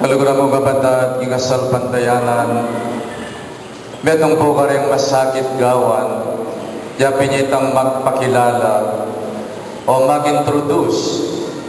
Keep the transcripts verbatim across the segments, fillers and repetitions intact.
Kaluguran kung kapatad king kasalpantayanan, metung pu karing masakit gawan, ya pin itang magpakilala o mag-introduce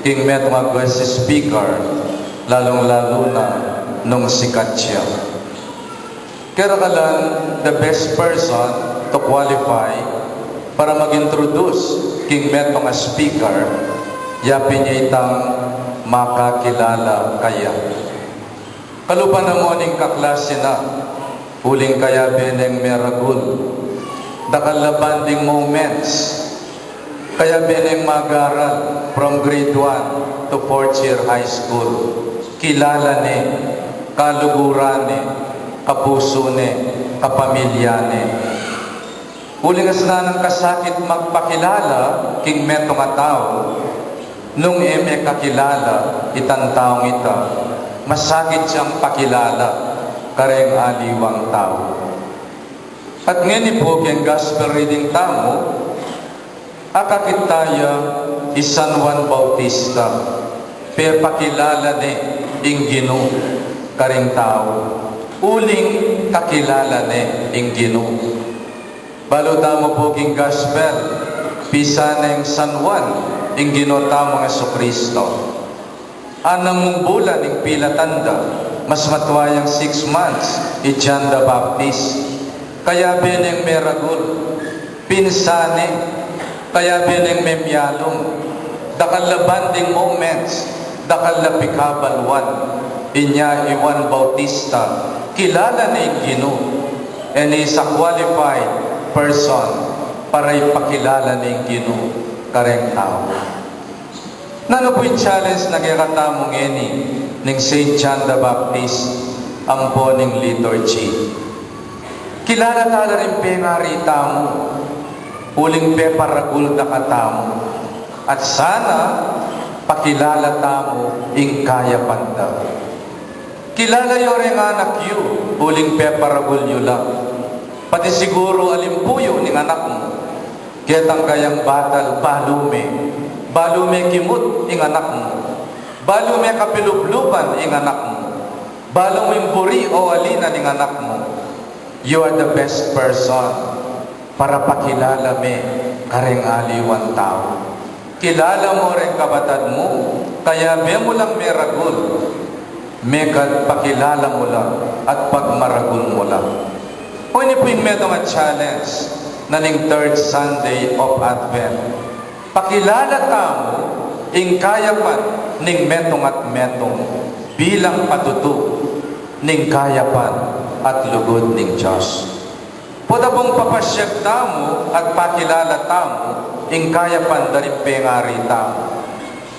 king metung a guest speaker, lalung-lalu na nung sikat ya. Kaya kalan, the best person to qualify para mag-introduce king metung a speaker, ya pin itang makakilala kaya. Kalupa na mu ning kaklase na, uling kayabe neng meragul. Dakal la banding moments, kayabe neng mag-aral from grade one to fourth year high school. Kilala ne, kaluguran ne, kapusu ne, kapamilya ne. Uling asna nang kasakit magpakilala king metung a tau, nung e me kakilala itang taung ita, masakit yang pakilala kareng aliwang tau. At ngeni pu keng gospel reading tamu, akakit ta ya i San Juan Bautista, pepakilala ne ing Ginu karing tau, uling kakilala ne ing Ginu. Balu tamu pu king gospel, pisan neng San Juan ing Ginu tamung Jesucristo. Anam mung bulan ing pilatan da, mas matua yang six months i John the Baptist. Kayabe neng meragul, pinsan ne, kayabe neng memialung, dakal la banding moments, dakal la pikabaluan. Inya i Juan Bautista, kilala ne ing Ginu, and he is a qualified person para ipakilala ne ing Ginu kareng tau. Nanu pu ing challenge na kekatamu ngeni ning Saint John the Baptist ampo ning liturgy? Kilala ta la ring pengari tamu, uling peparagul da katamu, at sana pakilala tamu ing kayapan da. Kilala yu reng anak yu, uling peparagul yu la. Pati siguru alimpuyu ning anak mu. Ketang kayang batal, balu me, balu me kimut ing anak mu, balu me kapilubluban ing anak mu, balu ming buri o alinan ing anak mu. You are the best person para pakilala me kareng aliwang tau. Kilala mu reng kapatad mu, kayabe mu lang meragul, mekad pakilala mu la at pagmaragul mu la. O ini pu ing metung a challenge na ning third Sunday of Advent. Pakilala tamu ing kayapan ning metung at metung bilang patutu ning kayapan at lugud ning Dios. Potang papasyag tamu at pakilala tamu ing kayapan da ring pengari tamu.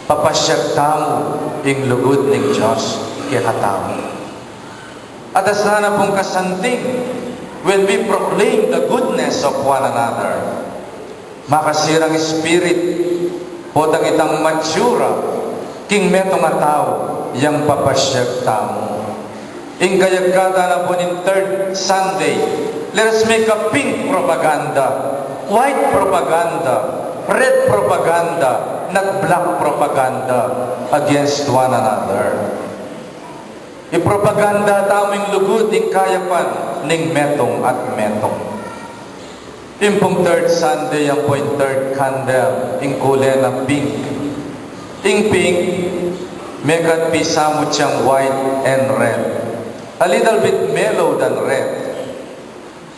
Papasyag tamu ing lugud ning Dios kekatamu. At asna na pung kasanting, when we proclaim the goodness of one another, makasirang spirit, potang itang matsura king metung a tau yang papasyag tamu. Ing kayagkatan na pu ning third Sunday, let us make a pink propaganda, white propaganda, red propaganda, not black propaganda against one another. Ipropaganda tamu ing lugud ing kayapan ning metung at metung. Ing pung third Sunday, yang pu ing third candle, ing kule na pink. Ing pink, mekad pisamut yang white and red. A little bit mellow than red.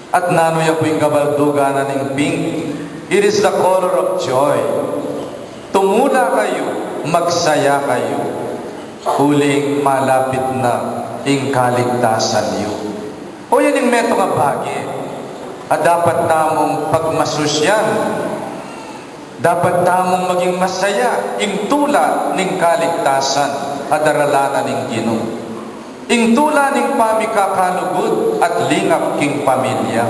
At nanu ya pu ing kabaldugan na ning pink? It is the color of joy. Tumula kayu, magsaya kayu, uling malapit na ing kaligtasan yu. O yan ing metung a bage a dapat tamung pagmasusyan. Dapat tamung maging masaya ing tula ning kaligtasan a daralan na ning Ginu. Ing tula ning pamikakalugud at lingap king pamilya.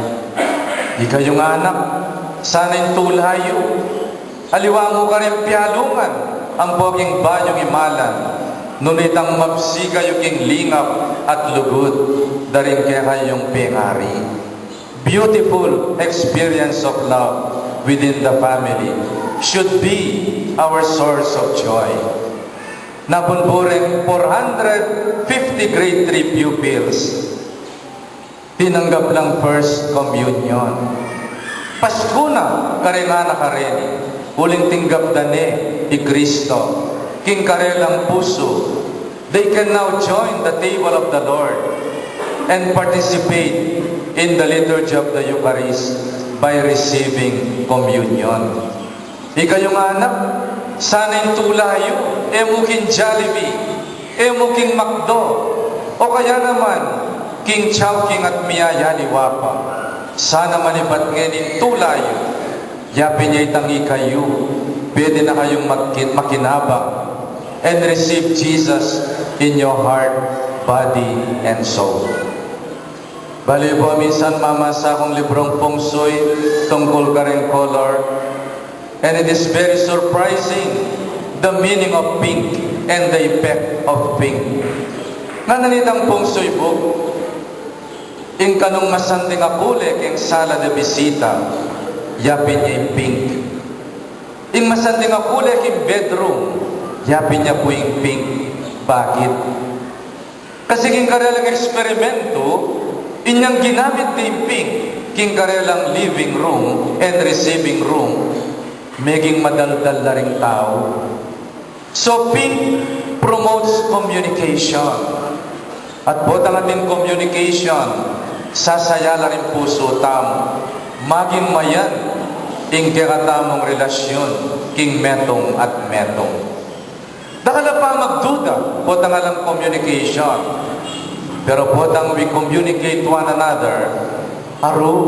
Ikayung anak, sana ing tula yu, aliwa mu karing pialungan ampo king bayung imalan, nune itang mabsi kayu king lingap at lugud da ring kekayung pengari. Beautiful experience of love within the family should be our source of joy. Napun pu reng four hundred fifty grade three pupils, tinanggap lang First Communion. Pasku na kareng anak a reni, uling tinggap da ne i Kristo king karelang pusu. They can now join the table of the Lord and participate in the liturgy of the Eucharist by receiving communion. Ikayung anak, sana ing tula yu e mu king Jollibee, e mu king McDo, o kaya naman king Chowking at miyayaliwa pa. Sana manibat ngening tula yu, yapin ya itang ikayu pwede na kayung magki-, makinabang and receive Jesus in your heart, body, and soul. Bale pu, minsan mamasa kung librong Feng Shui tungkul kareng color, and it is very surprising the meaning of pink and the effect of pink. Ngana nitang Feng Shui book, ing kanung masanding a kule keng sala de bisita, yapin ya ing pink. Ing masanding a kule king bedroom, yapin ya pu ing pink. Bakit? Kasi king karelang eksperimento, inyang ginamit ding pink king karelang living room and receiving room, meging madaldal la ring tau. So, pink promotes communication. At potang atin communication, sasaya la ring pusu tamu, maging mayan ing kekatamung relasyun king metung at metung. Dakal a pa magduda, potang alang communication. Pero potang we communicate one another, aru,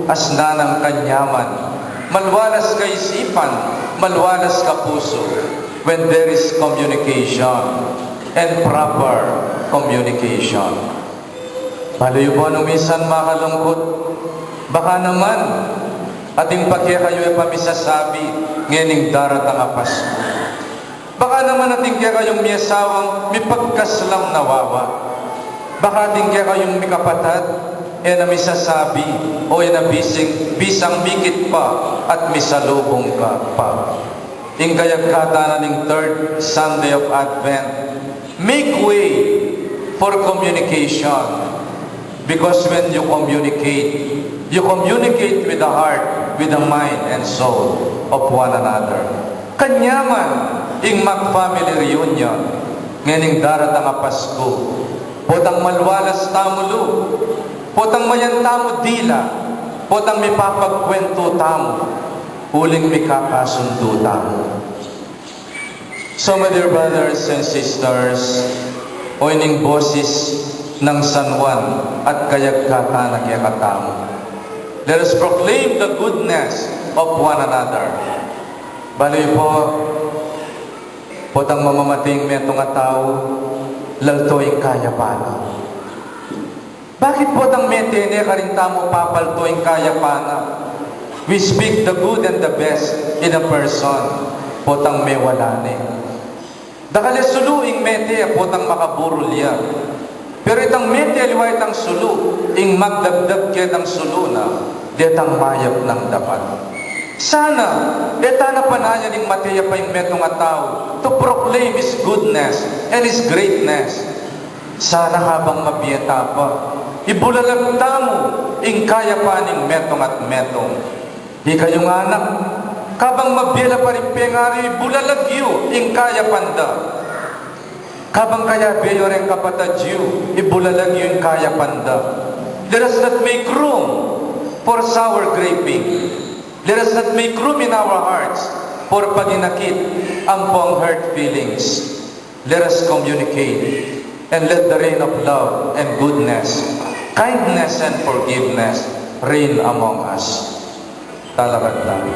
asnan nang kanyaman, malwalas kaisipan, malwalas kapusu, when there is communication and proper communication. Balu yu pu nung minsan makalungkut, baka naman atin pa kekayu e pa misasabi ngening daratang a Pasku. Baka naman atin kekayung miasawang mipagkaslang nawawa. Baka atin kekayung mikapatad e na misasabi o e na bising, bisang mikit pa at misalubung ka pa. Ing kayagkatan na ning third Sunday of Advent, make way for communication. Because when you communicate, you communicate with the heart, with the mind and soul of one another. Kanyaman ing mag-family reunion ngening daratang a Pasku. Potang malwalas tamu lub, potang mayan tamu dila, potang mipapagkwentu tamu, uling mikakasundu tamu. So, my dear brothers and sisters, o ining bosis nang San Juan at kayagkatan na kekatamu, let us proclaim the goodness of one another. Balu yu pu, potang mamamate ing metung a tau, lalto ing kayapan na. Bakit potang mete ne karin tamu papalto ing kayapan na? We speak the good and the best in a person. Potang mewala ne, dakal a sulu ing mete, potang makaburul ya. Pero itang mete aliwa itang sulu, ing magdagdag ketang sulu na, detang mayap nang dapat. Sana, e tana panayan ing mate ya pa ing metung a tau to proclaim His goodness and His greatness. Sana kabang mabie ta pa, ibulalag tamu ing kayapan ning metung at metung. Ikayung anak, kabang mabie la pa ring pengaru yu, ibulalag yu ing kayapan da. Kabang kayabe yu reng kapatad yu, ibulalag yu ing kayapan da. Let us not make room for sour graping. Let us not make room in our hearts for paginakit ampong hurt feelings. Let us communicate and let the reign of love and goodness, kindness and forgiveness reign among us. Talakad tamu.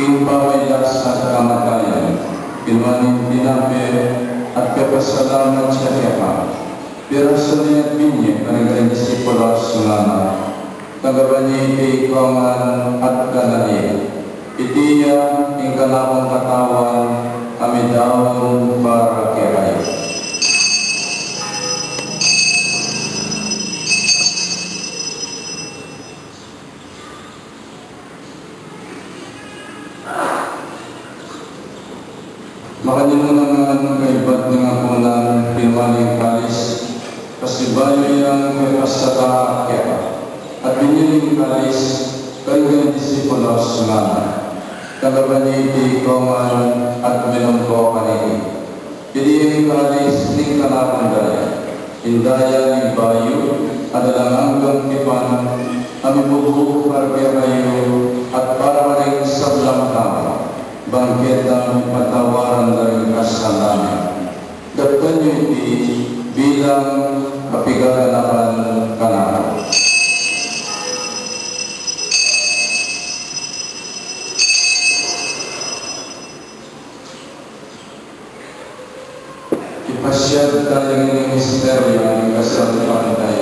Ing pamagkas at kamatayan, kinua ne ing tinape at pepasalamat ya keka, pirasu ne at binye karing kayang disipulus, ngana: Tanggapan ye iti ikayu ngan at kanan ye. Iti ya ing kanakung katawan a midaun para kekayu. Makanyan mu naman, kaybat ning apunan, kinua ne ing kalis, pasibayu yang pepasaka keka, at binye ne ing kalis karing kayang disipulus, ngana: Tanggapan ye iti ikayu ngan at minum kayu kaniti. Iti ing kalis ning kanakung daya, ing daya ning bayu at alang anggang tipan, a mibugbug para kekayu at para karing sablang tau, bang ketang patawaran da ring kasalanan. Daptan yu iti bilang kapaganakan kanaku. Ipasiag tamu ing misteryu ning kasalpantayanan.